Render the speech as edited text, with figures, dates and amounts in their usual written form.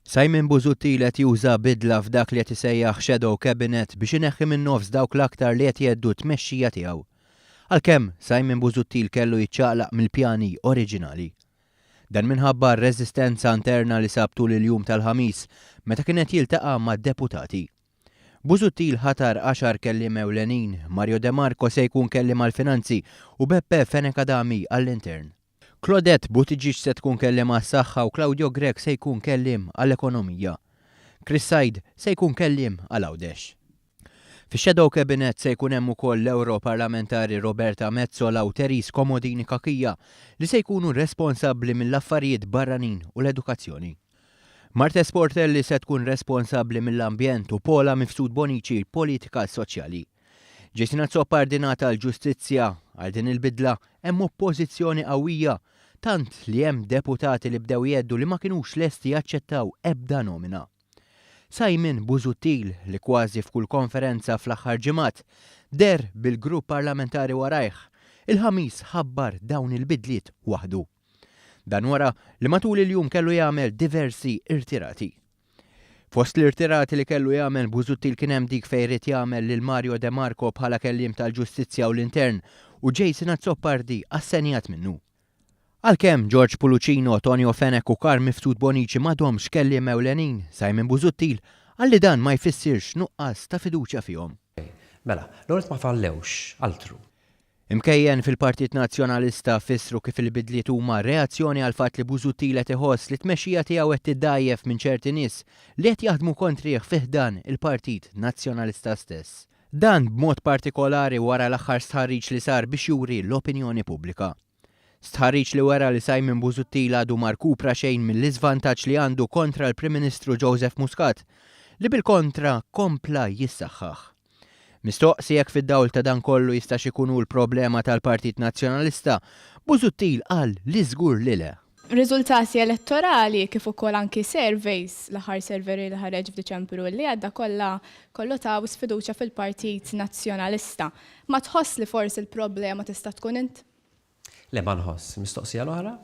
Simon Busuttil qed juża bidla f'dak li qed isejjaħ shadow cabinet biex ineħħi min-nofs dawk l-aktar li qed jheddu t-tmexxija tiegħu. Għalkemm, Simon Busuttil kellu jiċċaqlaq mill-pjani oriġinali. Dan minħabba r-reżistenza interna li sab tul il-jum tal-Ħamis meta kien qed jiltaqa' mad-deputati. Busuttil ħatar għaxar kelliem ewlenin, Mario De Marco se jkun kelliem għall-Finanzi u Beppe Fenech Adami għall-Intern. Claudette Buttigieg se tkun kelliem għas-Saħħa u Claudio Grech se jkun kelliem għall-Ekonomija. Chris Said se jkun kelliem għal Għawdex. Fix-Shadow Cabinet se jkun hemm ukoll l-Ewro Parlamentari Roberta Metsola u Therese Comodini Cachia li se jkunu responsabbli mill-affarijiet barranin u l-edukazzjoni. Marthese Portelli se tkun responsabbli mill-ambjent u Paula Mifsud Bonici l-politika soċjali. Jason Azzopardi ngħata l-ġustizzja. Għal din il-bidla hemm oppożizzjoni qawwija, tant li hemm deputati li bdew jgħeddu li ma kinux lesti jaċċettaw ebda nomina. Simon Busuttil, li kważi f'kull konferenza fl-aħħar ġimgħat deher bil-grupp parlamentari warajh, il-Ħamis ħabbar dawn il-bidliet waħdu. Dan wara li matul il-jum kellu jagħmel diversi irtirati. Fost l-irtirati li kellu jagħmel Busuttil kien hemm dik fejn ried jagħmel lil Mario De Marco bħala kelliem tal-Ġustizzja u l-Intern u Jason Azzopardi assenjat minnu. Għalkemm George Pulucino, Tonio Fenech u Carm Mifsud Bonici m'għadhomx kelliem ewlenin, Simon Busuttil qal li dan ma jfissirx nuqqas ta' fiduċja fihom. Mela, l-ewwel nett ma fallewx, altru. Imkejjen fil-Partit Nazzjonalista fissru kif il-bidliet huma reazzjoni għall-fatt li Busuttil qed iħoss li t-tmexxija tiegħu qed tiddgħajjef minn ċerti nies li qed jaħdmu kontrih fi ħdan il-Partit Nazzjonalista stess. Dan b'mod partikolari wara l-aħħar stħarriġ li sar biex juri l-opinjoni pubblika. Stħarriġ li wera li Simon Busuttil għadu ma rkupra xejn mill-iżvantaġġ li għandu kontra l-Prim Ministru Joseph Muscat, li bil-kontra kompla jissaħħaħ. Mistoqsi jekk fid-dawl ta' dan kollu jistax ikun hu l-problema tal-Partit Nazzjonalista, Busuttil qal li żgur li le. Riżultati elettorali kif ukoll anki surveys, l-aħħar survey li ħareġ f'Diċembru li għadda kollha kollu taw sfiduċja fil-Partit Nazzjonalista. Ma tħoss li forsi l-problema tista' tkun int? Le ma nħoss. Mistoqsija l-oħra?